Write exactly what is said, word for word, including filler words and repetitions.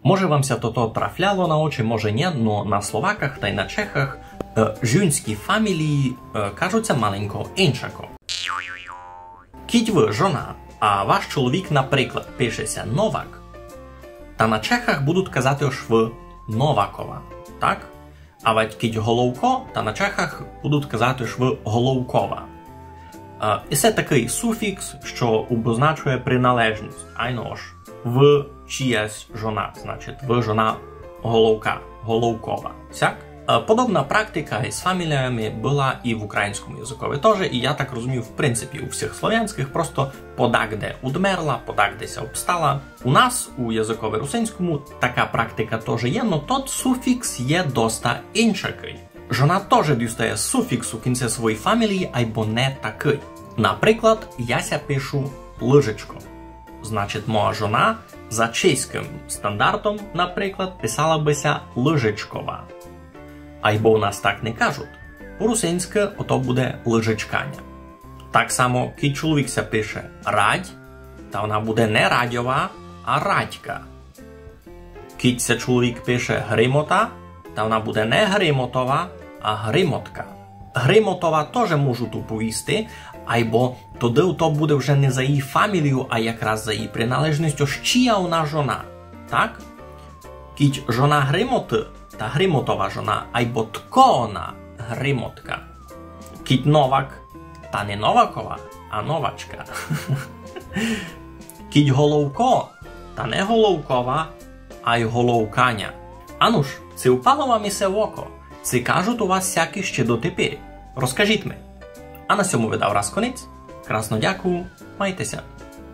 Може вам ся тото трафляло на очі, може нє, но на Словаках тай на Чехах е, жінські фамілії е, кажуть ся маленько иншако. Кідь вы жона, а ваш чоловік, наприклад, пише ся Новак, та на Чехах будуть казати, ож вы Новакова, так? А вадь кідь Головко, та на Чехах будуть казати, ож вы Головкова. Е, і се такый суфікс, што обозначує приналежность. Айно ож, вы чиясь жона, значить, вы жона Головка, Головкова. Сяк? Е, подобна практика із фаміліями была і в українському языкови тоже, і я так розумію, в принципі, у всіх словянськых, просто подагде удмерла, подагде ся обстала. У нас, у языкови русинському, така практика тоже є, но тот суфікс є доста иншакый. Жона тоже дістає суфікс у кінці своєї фамілії, айбо не такый. Наприклад, я ся пишу Лыжечко. Значить, моя жона за чеськым стандартом, наприклад, писала бы ся Лыжечкова. Айбо у нас так не кажуть. По-русинськы ото буде Лыжечканя. Так само, кідь чоловік ся пише Радь, та вона буде не Радьова, а Радька. Кідь ся чоловік пише Гримота, та вона буде не Гримотова, а Гримотка. Гримотова тоже можуть уповісти, айбо тогды то буде вже не за її фамілію, а якраз за її приналежность, ож чия вона жона. Так? Кідь жона Гримоты, та Гримотова жона, айбо тко вона Гримотка. Кідь Новак, та не Новакова, а Новачка. Кідь Головко, та не Головкова, ай Головканя. Ануш, ци впало вам исе в око? Ци кажуть у вас сяк іщи дотепер? Розкажіть ми. А на сьому видав раз конець. Красно дякую, майте ся.